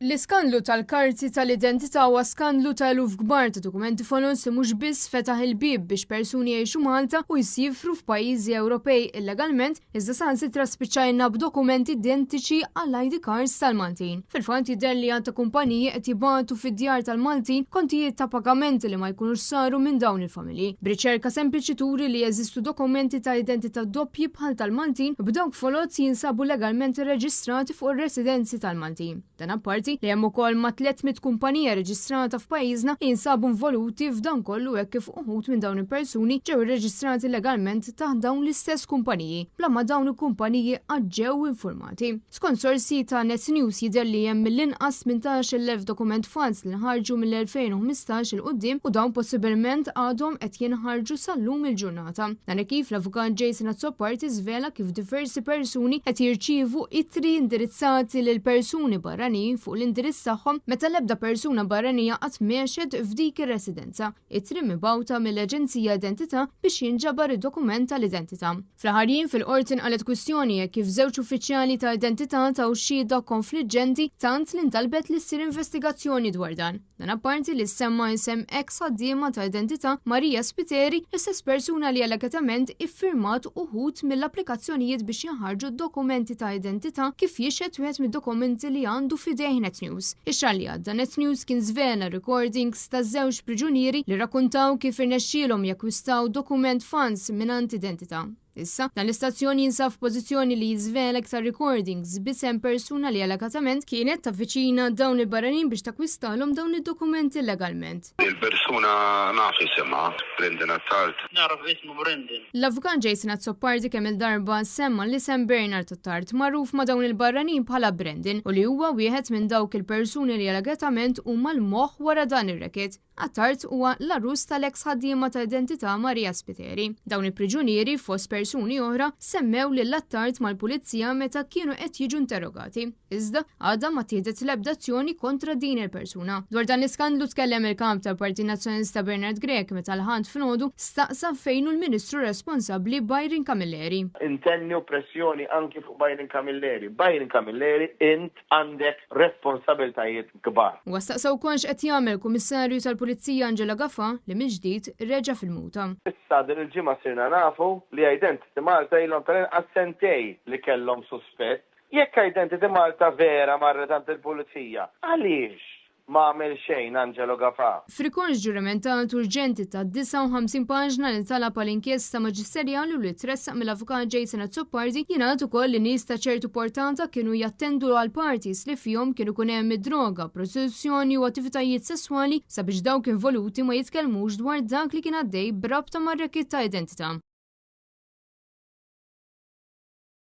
L-iskandlu tal-karti tal-identità huwa skandlu ta' eluf kbar ta' dokumenti foloz li mhux biss fetaħ il-bieb biex persuni jgħixu Malta u jsiefru f'pajjiżi Ewropej illegalment, iżda saħansitra spiċċajna b'dokumenti identiċi għall-ID cards tal-Maltin. Fil-fatt jidher li għadd ta' kumpaniji qed jibagħtu fid-djar tal-Maltin kontijiet ta' pagamenti li ma jkunux saru minn dawn il-familji. B'riċerka sempliċi turi li jeżistu dokumenti ta' identità doppji bħal tal-Maltin b'dawk foloz jinsabu legalment irreġistrati fuq ir-residenzi tal-Maltin. Dan apparti li hemm ukoll ma' 300 kumpanija reġistrata f'pajjiżna li jinsabu involuti f'dan kollu hekk kif uħud minn dawn il-persuni ġew irreġistrati legalment taħt dawn l-istess kumpaniji bla ma dawn il-kumpaniji qatt ġew infurmati. Skont sorsi ta' Net News jidher li hemm mill-inqas 18,000 dokument falz li nħarġu mill-2015 'il quddiem u dawn possibilment għadhom qed jinħarġu sal-lum il-ġurnata. Dan hekk kif l-Avukat Jason Azzopardi żvela kif diversi persuni qed jirċievu ittri indirizzati lil persuni barranin fuq l-indirizz tagħhom meta l-ebda persuna barranija qatt m'għexet f'dik ir-residenza. Ittri mibgħuta mill-Aġenzija Identità biex jinġabar id-dokument tal-identità. Fl-aħħar jiem fil-Qorti nqalgħet kwistjoni hekk kif żewġ uffiċjali ta' identità taw xhieda konfliġġenti tant li ntalbet li ssir investigazzjoni dwar dan. Dan apparti li ssemma isem eks ħaddiema ta' identità Maria Spiteri, l-istess persuna li allegatament iffirmat uħud mill-applikazzjonijiet biex jinħarġu dokumenti ta' identità kif jixhed wieħed mid-dokumenti li għandu f'idejh Net News. Ix-xahar li għadda Net News kien żvela recordings ta' żewġ priġunieri li rrakkuntaw kif irnexxielhom jakkwistaw dokument falz mingħand identità. Issa, dan l-istazzjon jinsab f'pożizzjoni li jiżvela iktar recordings b'isem persuna li allegatament kienet tavviċina dawn il-barranin biex takkwistalhom dawn id-dokumenti llegalment. Il-persuna naf isimha, Brendan Attard. Nagħraf ismu Brendan. L-Avukat Jason Azzopardi kemm-il darba semma l-isem Bernard Attard, magħruf ma' dawn il-barranin bħala Brendan u li huwa wieħed minn dawk il-persuni li allegatament huma l-moħħ wara dan ir-racket. Attard huwa l-għarus tal-eks ħaddiema ta' Identità Maria Spiteri. Dawn il-priġunieri, fost persuni oħra, semmew lil Attard mal-pulizija meta kienu qed jiġu interrogati. Iżda, għadha ma ttieħdet l-ebda azzjoni kontra din il-persuna. Dwar dan l-iskandlu tkellem il-Kap tal-Partit Nazzjonalista Bernard Grech meta l-Ħadd filgħodu staqsa fejn hu l-Ministru responsabbli Byron Camilleri. Intenni u pressjoni anki fuq Byron Camilleri. Byron Camilleri int għandek responsabiltajiet kbar. Huwa staqsa wkoll x'qed jagħmel il-Kummissarju tal-Pulizija Angela Gafà li mill-ġdid reġa' fil-muta. Issa din il-ġimgħa sirna nafu li Identity Malta ilhom tal-inqas sentejn li kellhom suspett. Jekk Identity Malta vera marret għand il-Pulizija, għaliex ma għamel xejn Angelo Gafà? F'rikors ġuramentat urġenti ta' 59 paġna li talab għal inkjesta maġisterjali u li tressaq mill-Avukat Jason Azzopardi jingħad ukoll li nies ta' ċertu portata kienu jattendu għal parties li fihom kien ikun hemm id-droga, prostituzzjoni u attivitajiet sesswali sabiex dawk involuti ma jitkellmux dwar dak li kien għaddej b'rabta mar-racket ta' identità.